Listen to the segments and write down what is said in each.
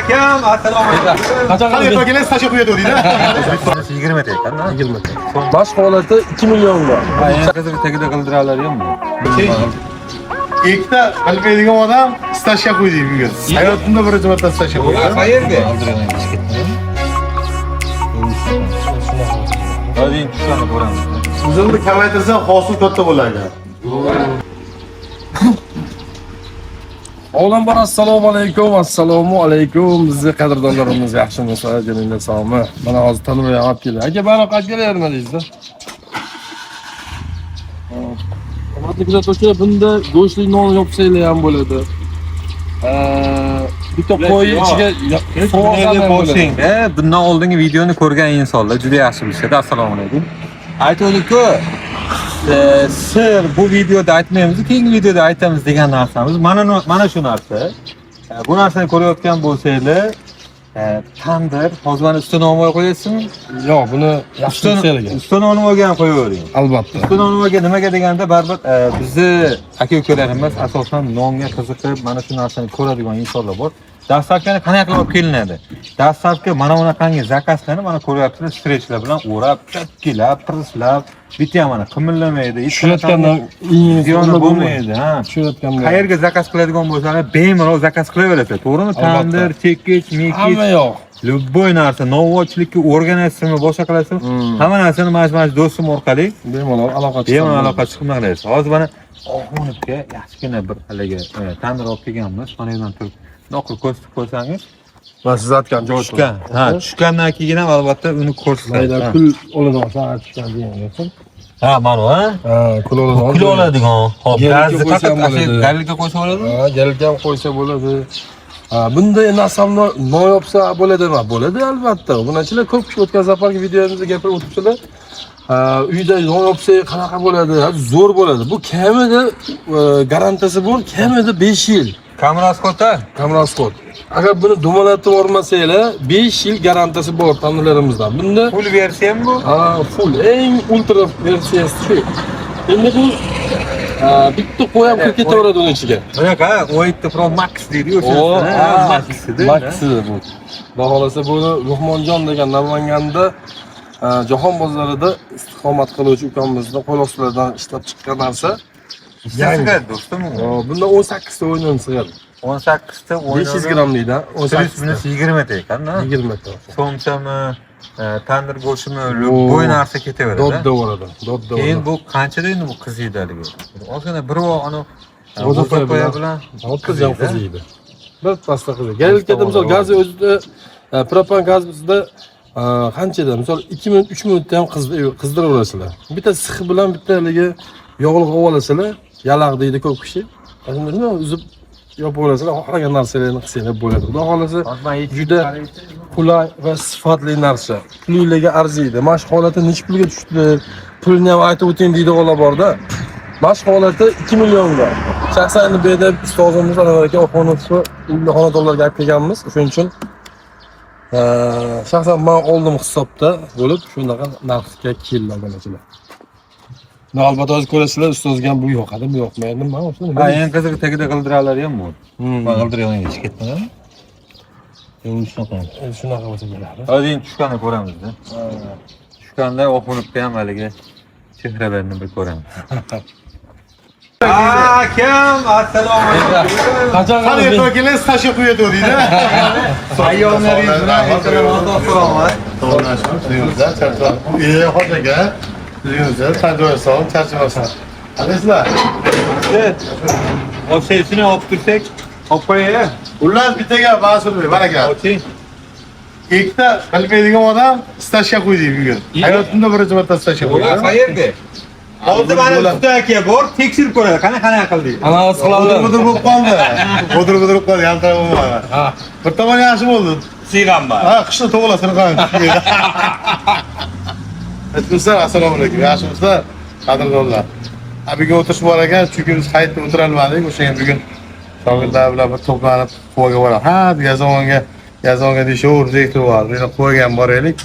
Akam, assalomu alaykum. Qachon Qani qilib? ertaga stasha qo'yadi deydi. 20 ta ekan, 20 ta. Boshqa holati 2 million bor. Ha, eng qizig'i tagida qildiralari ham bor. Ikkita bilmaydigan odam stashka qo'ydi bugun. Hayotimda birinchi marta stashka qo'ydim. Qayerga? Hozir tushganini ko'ramiz. Uzumni kamaytirsa hosil katta bo'lar ekan. Avvalambor assalomu alaykum, assalomu alaykum. Bizni qadrdonlarimiz yaxshimisizlar, joninglar sog'mi? Mana hozir tanib olib keldi. Aka, bari qaytib kelaverma deysiz. Hurmatli kuzatuvchilar, bunda go'shtli non yopsanglar ham bo'ladi. Bitta qo'y ichiga so'g'on ham bo'ladi. Bundan oldingi videoni ko'rgan insonlar juda yaxshi bilishadi. Assalomu alaykum. Aytuvdik-ku, sir bu videoda aytmaymiz, keyingi videoda aytamiz degan narsamiz mana mana shu narsa. Bu narsani ko'rayotgan bo'lsanglar, tandir, hozir mana ustiga nonvoy qo'yasizmi? Yo'q, buni yaxshi bilsanglar. Ustiga nonvoyga ham qo'yavering. Albatta. Ustiga nonvoyga nimaga deganda baribir bizni aka ukalarimiz asosan nonga qiziqib mana shu narsani ko'radigan insonlar bor. Dastavkani qanaqa qilib olib kelinadi? Dastavka mana bunaqangi zakazlarni mana ko'ryapsizlar, strechlar bilan o'rab, chakkilab, prislab, bitta ham mana qimillamaydi. Hech Tushayotgandan ziyoni bo'lmaydi, ha. Tushayotganda. Qayerga zakaz qiladigan bo'lsangiz, bemalol zakaz qilaverasiz, to'g'rimi? Albatta. Tandir, chekich, mekich, Hamma yo'q. любой narsa, novvochilikka o'rganasizmi, boshqa qilasizmi, hamma narsani mana shu do'stim orqali Bemalol aloqa chiqsa. Bemalol aloqa chiqib nima qilasiz. Hozir mana Oxunovga yaxshigina bir haligi tandir olib kelganmiz. Mana yerdan turib, bundoq qilib ko'rsatib qo'ysangiz, Man siz aytgan joy tushgan. Ha, tushgandan keyin ham albatta uni ko'rsatadi. Mayda kul oladigan soat tushgan degan bo'lsin. Ha, mana bu, ha. Ha, kul oladigan. Kul oladigan. Hop, Yerga gazni qo'ysa faqat ham bo'ladi. Galilga qo'ysa bo'ladimi? Ha, galga ham qo'ysa bo'ladi. Ha, bunda endi aslida non yopsa bo'ladimi? Bo'ladi albatta. Bunachilar ko'p kishi o'tgan safargi videomizda gapirib o'tibdilar. Ha, uyda non yopsak qanaqa bo'ladi? Ha, zo'r bo'ladi. Bu kamida garantiyasi bor, kamida 5 yil. Kam расход-da? Kam расход. Agar buni dumalatib yubormasanglar, 5 yil garantiyasi bor tandirlarimizdan. Bunda Full versiyami bu? Ha, full eng ultra versiyasi shu. Endi bu bitta qo'y ham kirib ketaveradi uni ichiga. Bunaqa 17 Pro Max deydi-yu O, o'sha. ha, Max edi. Max bu. Xudo xohlasa buni Luqmonjon degan Namanganda Jahon bozorida istiqomat qiluvchi ukamizni qo'l ostidan ishlab chiqqan narsa. Yangi do'stim. O, bunda 18 ta o'yinini sig'adi. 18 ta o'yin. 500 grammlikdan 18 ta. Minus 20 ta ekan-da. 20 ta. Somsami, tandir go'shtimi, любой narsa ketaveradi. Dod devoradi. Dod Keyin devoradi. bu qanchada endi bu qiziydi haligi? Ozgina bir ani G'o'zapoya g'o'zapoya bilan Ho'kiz ham qiziydi. Bir pasta qiziydi. Galilkada misol gaz o'zida propan gaz bizda qanchada misol 2 minut 3 minutda ham qizdiraverasizlar. Bitta six bilan bitta haligi yog'liq olib olasizlar. Yalaq deydi ko'p kishi. Shunda nima uzib yopib olasizlar, xohlagan narsalarni qilsanglar bo'ladi. Xudo xohlasa juda qulay va sifatli narsa. Pulinglarga arziydi. Mana shu holati necha pulga tushdi? Pulini ham aytib o'ting deydiganlar borda. Mana shu holati 2 millionga. Shaxsan endi bu yerda ustozimiz Anvar aka Oxunovni uyli xonadonlarga olib kelganmiz. Shuning uchun shaxsan men oldim hisobda bo'lib shunaqa narxga keldi obunachilar. No, albatta hozir ko'rasizlar, ustozga ham bu yoqadimi, yoqmaydimi? Men o'shani Ha, eng qizig'i tagida g'ildiralari ham bor. Man g'ildirayotgan hech ketmadimi? Yo'q, shunaqa. Shunaqa bo'lsa keladi. Hozir endi tushganini ko'ramiz-da. Tushganda Oxunovga ham haligi chehralarini bir ko'ramiz. Akam, assalomu alaykum. Qachon Qani ertaga stasha qo'yadi deydi. Ayyomlaringiz bilan salomat. Hoji aka, yuzingizda charchamasdan. Qalaysizlar? Olsangizini olib tursak, olib qo'yay. Ular bitta gap Mansurbek, mana gap. Oching. Ikkita bilmaydigan odam stashka qo'ydi bugun. Hayotimda birinchi marta stashka qo'ydim. Qayerga? Hozir mana usta aka bor, tekshirib ko'radi. Qani qanaqa qildi? Analiz qiladi. G'udir-g'udir bo'lib qoldi. G'udir-g'udir bo'lib qoldi, yaltirab bo'lmadi. Ha. Bir tomon yaxshi bo'ldi. Siyg'anman. Ha, qishda to'g'lasini qo'ying. Do'stlar, assalomu alaykum. Yaxshimisizlar? Qadrdonlar. Ha, bugun o'tirish bor ekan, chunki biz hayitda o'tirolmadik. O'shanga bugun shogirdlar bilan bir to'planib Quvaga boramiz. Ha, Yazonga deyishaverdik, direktor bor. Bu yerga Quvaga ham boraylik.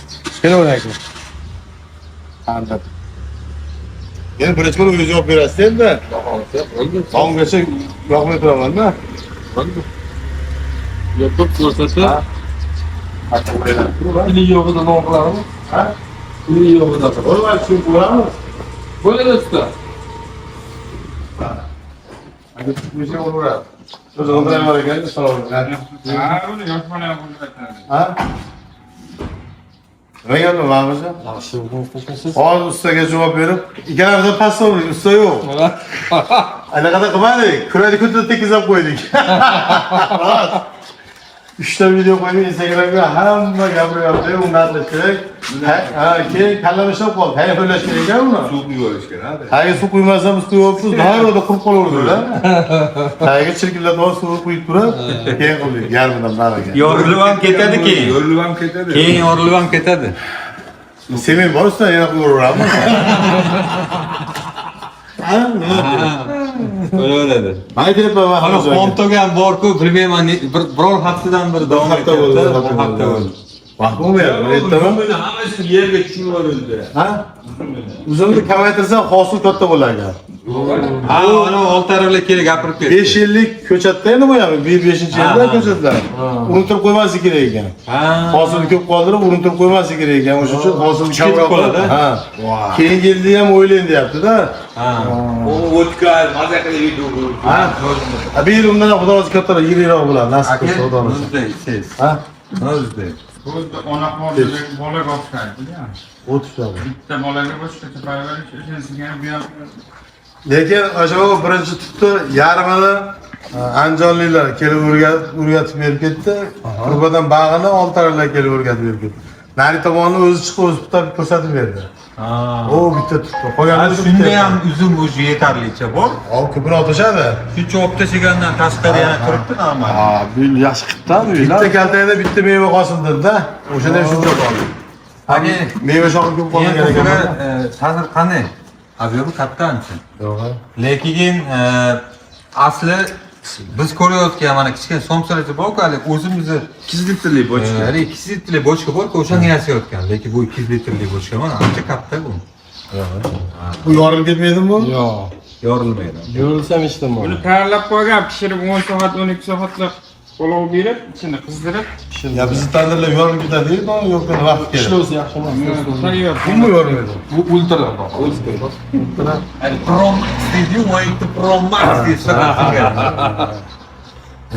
Kelavering. Tandir. Endi birinchi bo'lib o'zingiz yopib berasiz endi. Tonggacha yoqmay turaman-da. Yopib ko'rsatib. Ili yo'g'ida non qilarmi? Ha? Ili yo'g'ida. Bo'lmadi, shu ko'ramiz. Bo'ladi usta. O'sha bo'laveradi. O'zi g'ildirak bor ekan, assalomu alaykum. Ha, uni yosh bola ham o'ldiradi. Ha? Nima gap Mahmudjon? Yaxshi, tinchmisiz? Hozir ustaga javob berib, ikkalamiz ham past bo'ldik, usta yo'q. Anaqada qilmadik, kuradi ko'tida tekizlab qo'ydik. Rost. 3 ta video qo'ydik Instagramga, hamma gapiryapti, undan qilish kerak. Ha, keyin kallam ishlab qoldi. Qayerga qo'llash kerak ekan uni? Suv quyib kerak. Tagiga suv quymasdan biz quyapmiz, doim qurib qolaverdi-da. Tagiga chirkillatib olib suv quyib turib, keyin qildik, yarmidan nariga. Yorilib ham ketadi keyin. Yo'lib ham ketadi. Keyin yorilib ham ketadi. Semen bor ustidan yana quyaveraveramiz. Ha, nima? O'laveradi. Man aytyapman, Mana Mahmudjon. xomtoga ham bor-ku, bilmayman, biror haftadan bir davom Hafta bo'ldi, etyapti. Bir hafta bo'ldi. Vaqt bo'lmayapti, men aytaman. Hammasi yerga tushib yuborildi. Ha? Uzumni kamaytirsa hosil katta bo'lar ekan. Ha, ana oltarlar kelib gapirib ketdi. 5 yillik ko'chatda endi bu ham 5-yilda ko'chatlar. Urintirib qo'ymaslik kerak ekan. Ha. Hosilni ko'p qoldirib urintirib qo'ymaslik kerak ekan. O'sha uchun hosilni kamroq qoladi. Ha. Keyingi yilda ham o'ylayın deyapti-da. Ha. U o'tkaz, maza qilib yedik. Ha. Ha, bir yil undan ham xudo xohlasa kattaroq, yilroq bo'ladi. Nasib Aka, qilsa xudo xohlasa. o'zida siz. Ha? O'zida. O'zi ona qo'lidagi bolaga o'xshaydi. O'tibdi. Bitta bolaga boshqacha parvarish o'shanisiga ham bu ham Lekin o'sha birinchi tutdi, yarmini andijonliklar kelib o'rgatib berib ketdi. Turbadan bag'ini oltarlar kelib o'rgatib berib ketdi. Nari tomonni o'zi chiqib o'zi tutab ko'rsatib berdi. Ha. O bitta tutdi. Qolganini Shunda ham uzum o'zi yetarlicha bor. Hop, ko'pini olib tashladi. Shuncha olib tashlagandan tashqari yana turibdi normal. Ha, bu yil yaxshi qilibdi bu yil. Bitta kaltakda bitta meva hosil dedi-da. O'shanda ham shuncha qoldi. Aka, Meva shoxi ko'p qolgan endi ekan. bular ta'sir qanday? Объем i katta ancha. Yo'q. Lekin asli biz ko'rayotgan mana kichkina somsalarcha bor-ku, hali o'zimizni 2 litrlik bochka. Hali 2 litrli bochka bor-ku, o'shanga yasayotgan. Lekin bu 2 litrli bochka mana ancha katta bu. Bu yorilib ketmaydimi bu? Yo'q. Yorilmaydi. Yorilsa ham hech nima. Buni tayyorlab qo'ygan, pishirib 10 soat, 12 soatlik palov berib, ichini qizdirib, Ya bizni tandirlar yorilib ketadi-yu, yo'q, vaqt kerak. Ishlovsa yaxshi emas. tayyor. Bu yorilmaydi? Bu ultra. Ultra. Pro Max deydi-yu, 12 Pro Max deydi.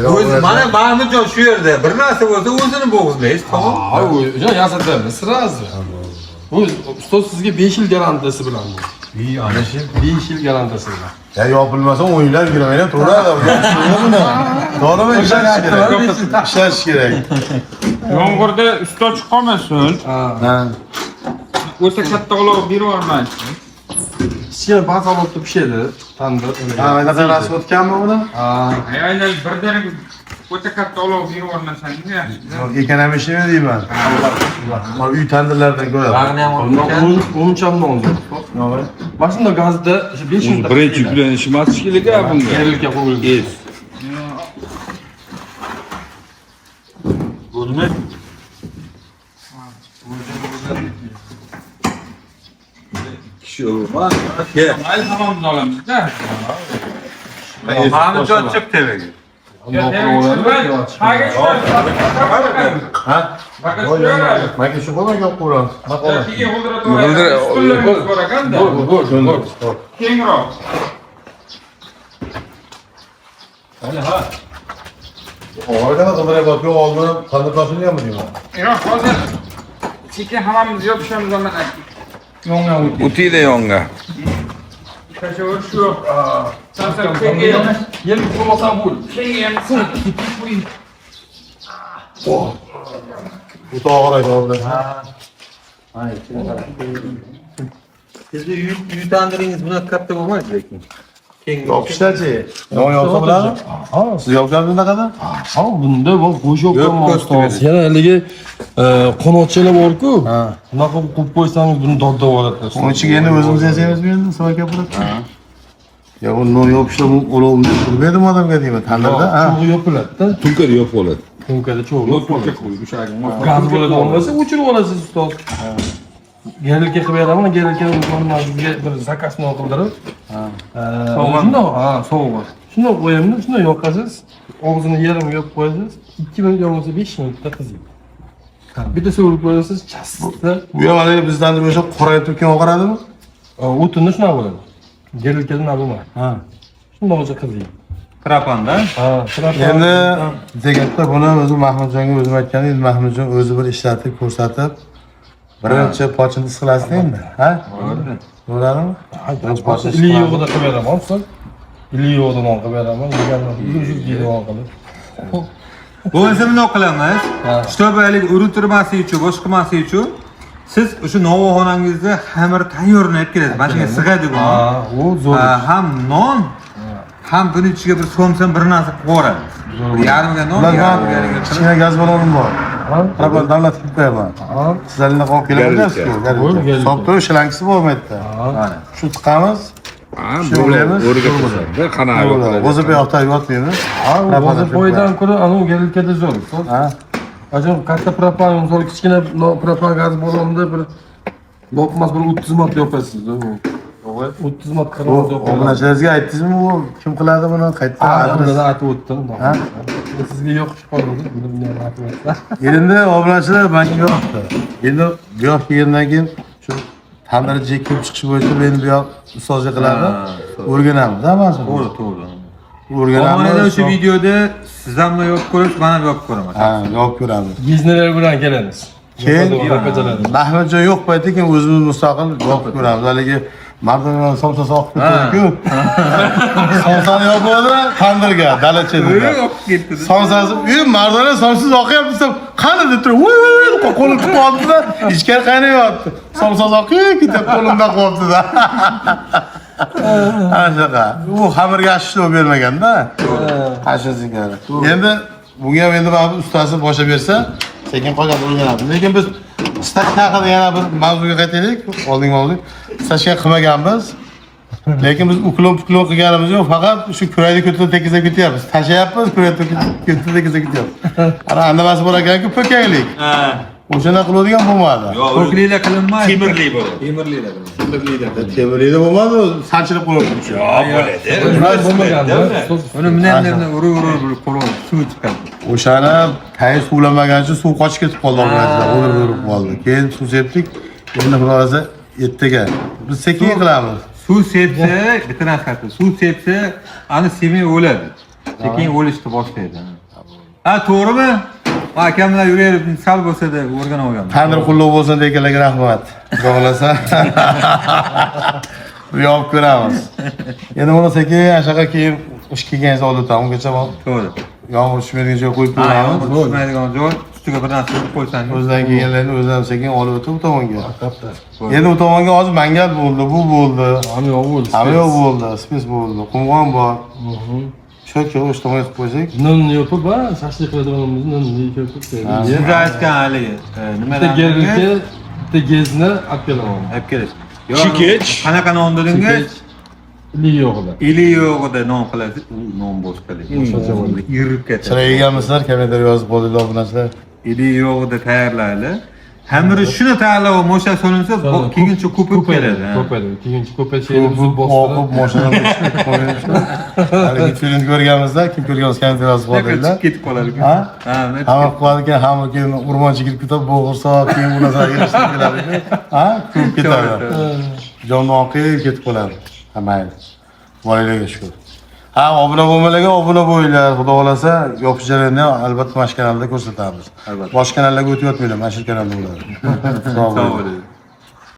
O'zi mana Mahmudjon shu yerda bir narsa bo'lsa o'zini bo'g'izlaysiz, tamom. Ha, u yasatamiz sразу. Bu ustoz sizga 5 yil garantiyasi bilan bu. İyi, ana shu. 5 yil garantiyasi bilan. Ya yopilmasa 10 yillab 20 yillab turaveradi. Buni. To'g'rimi? Ishlatish kerak. Ishlatish kerak. Yomg'irda usti ochiq qolmasin. Ha. O'ta katta olov berib yubormaysiz. Kichkina basalotda pishadi tandir. Ha, anaqa rasm o'tganmi buni? Ha. Aynan birdaniga o'ta katta olov berib yubormasangiz yaxshi. Ekonomi ishlaymi deyman. Mana uy tandirlaridan ko'radi. Bag'ni ham olib ketgan. O'ncha non zo'r. Mana shunda gazda 5 minutda Birinchi yuklanishi emas shekilli bunga. Yerilga qo'yildi. Es. Bu nima? Kishi olmaz. Gel. Mayli hammamiz olamiz-da. Mahmudjon chiq tevaga. Ha? Maka shu qo'yma, yo'q qo'yamiz. Kengroq. Orada qildirib yo'q oldin tandir toshilganmi deyman. Yo'q, hozir sekin hammamiz yopishamiz mana. Yonga o'tdi. O'tiydi yonga. Tashavvur shu. Samsa kengi. Yerim bo'lmasa bo'l. Kengi ham O'ta og'ir ekan bilan. Sizni uy tandiringiz bunaqa katta bo'lmaydi lekin. Keng. Yopishlarchi. Non yopsa bo'ladimi? Ha, Siz yopgansiz bunaqada? ha, bunda bu go'sht Yo'q, yopgan ko'st ustoz. Yana haligi qanotchalar bor-ku. Ha. Bunaqa qo'yib qo'ysangiz buni dodda oladi. Uni ichiga endi o'zimiz yasaymizmi endi sivaka bo'ladi. Ya u non yopishlar bu olov urmaydimi odamga deyman tandirda? Ha. Cho'g'i yopiladi-da. Tunkada yopib oladi. To'nkada cho'g'i yopiladi. Gaz Gaz bo'ladi olmasa o'chirib olasiz ustoz. Gerilka qilib beraman, gerilkani man sizga bir zakaz non qildirib. Shundoq, ha, sovuq. Shundoq qo'yamda, shundoq yoqasiz, og'zini yarim yopib qo'yasiz, 2 minut yo bo'lmasa 5 minutda qiziydi. Bitta suv urib qo'yasiz, chastda Bu ham haligi bizdan o'sha qorayib turgan oqaradimi? O'tinda shunaqa bo'ladi. Gerilkada unaqa bo'lmaydi. Ha. Shundoqcha qiziydi. Propanda. Ha, propan. Endi deganda buni o'zi Mahmudjonga o'zim aytganim, endi Mahmudjon o'zi bir ishlatib ko'rsatib, birinchi pochini issiqlasin endi, ha? Bo'ladimi? Birinchi pochini Ilik yo'g'ida qilib beraman, ustoz. Ilik yo'g'ida non qilib beraman, yegandan uzib deydi non qilib. Bo'lmasa bundoq qilamiz. Ha. Чтобы haligi urintirmaslik uchun, boshqa qilmaslik uchun siz o'sha novvoxonangizda xamir tayyorini olib kelasiz. Mana shunga sig'adi bu. Ha, u zo'r. Ha, ham non, ham buni ichiga bir somsa bir narsa qo'yib yuboradi. Bir yarmiga non, Ular yarmiga haligi man qilib. kichkina gaz balonim bor. Ha, Propan davlat qilib qo'yaman. ha. Sizlarni olib kelaverasiz-ku. Bo'ldi, garilka. Solib turib, shlankisi bor bu yerda. Mana. Shu tiqamiz. Ha, Shu o'ylaymiz. O'rgatadi. Qanaqa Bo'ladi. O'zi bu yoqda yotmaymiz. Ha, Propan hozir poydan ko'ra anavi gerilkada zo'r. Ustoz. Ha. Ajab katta propan, misol kichkina propan gaz ballonida bir lopmas bir 30 marta yopasiz. 30 marta Bu 40 marta yopasiz. obunachilaringizga aytdingizmi bu kim qiladi buni? Qayerda? Adres? Adres aytib o'tdim. Ha? Sizga yoqishib qoldi. Buni bundan aytib o'tdim. Endi obunachilar menga yoqdi. Endi bu yoq kelgandan keyin shu tandirchi kelib chiqishi bo'yicha meni bu yoq ustozlik qiladi. Ha, ustoz. O'rganamiz, ha, mana shuni. To'g'ri, to'g'ri. O'rganamiz. Omonada o'sha videoda siz ham yopib ko'rasiz, men ham yopib ko'raman. Ha, yopib ko'ramiz. Gizneler bilan kelamiz. Keyin Ko'chalarda. Mahmudjon yo'q payti keyin o'zimiz mustaqil yopib ko'ramiz. Haligi mardon somsa soqib ketdi-ku. Somsani yopadi tandirga, dala chetida. Yo'q, ketdi. Somsasi, "Ey mardona somsiz oqyapti" desam, qani deb turib, "Voy voy voy" qo'lim tutib oldi-da, ichkari qaynayapti. Somsasi oqib ketyapti, qo'limdan qolyapti-da. Ana shunaqa. U xamirga ishlov bermaganda. Ana shu singari. Endi bunga ham endi mana bu ustasi boshlab bersa, sekin qolgan o'rganamiz. Lekin biz stachka haqida yana bir mavzuga qaytaylik. Oldingi mavzu. Stachka qilmaganmiz. Lekin biz uklon puklon qilganimiz yo'q, faqat shu kurayni ko'tida tekizlab ketyapmiz. Tashlayapmiz, kurayni ko'tida tekizlab ketyapmiz. Ana andamasi bor ekanku, po'kaylik. Ha. O'shanda qiladigan bo'lmadi. Ko'kliklar qilinmaydi. Temirli bo'ladi. Temirliklar qilinadi. Temirlikda bo'lmadi, sanchilib qo'yib. Yo'q, bo'ladi. Bo'lmaganda. Ustoz. Uni bunday urib urib urib qo'lib suv chiqadi. O'shani tayin suvlamagancha suv qochib ketib qoldi obunachilar, o'lib o'lib qoldi. Keyin suv sepdik. Endi xudo xohlasa ertaga biz sekin qilamiz. Suv sepsa, bitta narsa, suv sepsa, ani semay o'ladi. Sekin o'lishni boshlaydi. Ha, to'g'rimi? Ma akam bilan yuraverib sal bo'lsa-da o'rganib olganman. Tandir qulluq bo'lsin deganlarga rahmat. Xudo xohlasa. Yopib ko'ramiz. Endi buni sekin shunaqa keyin qish kelgancha olib o'tamiz. Ungacha To'g'ri. yomg'ir tushmaydigan joyga qo'yib Ha, ko'ramiz. yomg'ir tushmaydigan joy, ustiga bir narsa urib qo'ysangiz. O'zidan kelganlarni o'zi ham sekin olib o'tib u tomonga. Endi u tomonga hozir mangal bo'ldi, bu bo'ldi. Hamma yo'q bo'ldi. Hamma yo'q bo'ldi, spes bo'ldi, qumg'on bor. Shu o'sha tomonga qilib qo'ysak, Nonni yopib, ha, shashlik qiladiganimiz nonni yopib. Siz aytgan haligi, Bitta nimadan gerilka, bitta gezni olib kelaman. olib kelish. Chikech. Qanaqa non dedingiz? Ilik yo'g'ida. Ili yo'g'ida non qilasiz, u non boshqalik. Irib ketadi. Sizlar yeganmisizlar, kommentariy yozib qo'yinglar obunachilar. Ili yo'g'ida tayyorlaydi. Xamiri shuni tayyorlab mo'sha solinsa, keyincha ko'pib keladi. ha. Ko'payadi. Keyincha ko'paysa yana Ko'pib, buzib bostirib. oqib, mashina qo'yishdi. Haligi filmni ko'rganmizda, kim ko'rgan bo'lsa kommentariy yozib Shunaqa qo'yinglar. chiqib ketib qoladi. Ha? Ha, bunday Hamma qiladi ekan, hamma keyin o'rmoncha kirib ketib, bo'g'irsoq, keyin bu narsalar yig'ishtirib keladi. Ha? Ko'p ketadi. Jonni oqib ketib qoladi. Ha, mayli. Boringlarga shukur. Ha, obuna bo'lmaganlarga obuna bo'linglar. Xudo xolasa, yopish jarayonini ham albatta mana shu kanalda ko'rsatamiz. Albatta. Boshqa kanallarga o'tib yotmanglar, mana shu kanalda bo'ladi. Sog' Sog' bo'ling. bo'ling.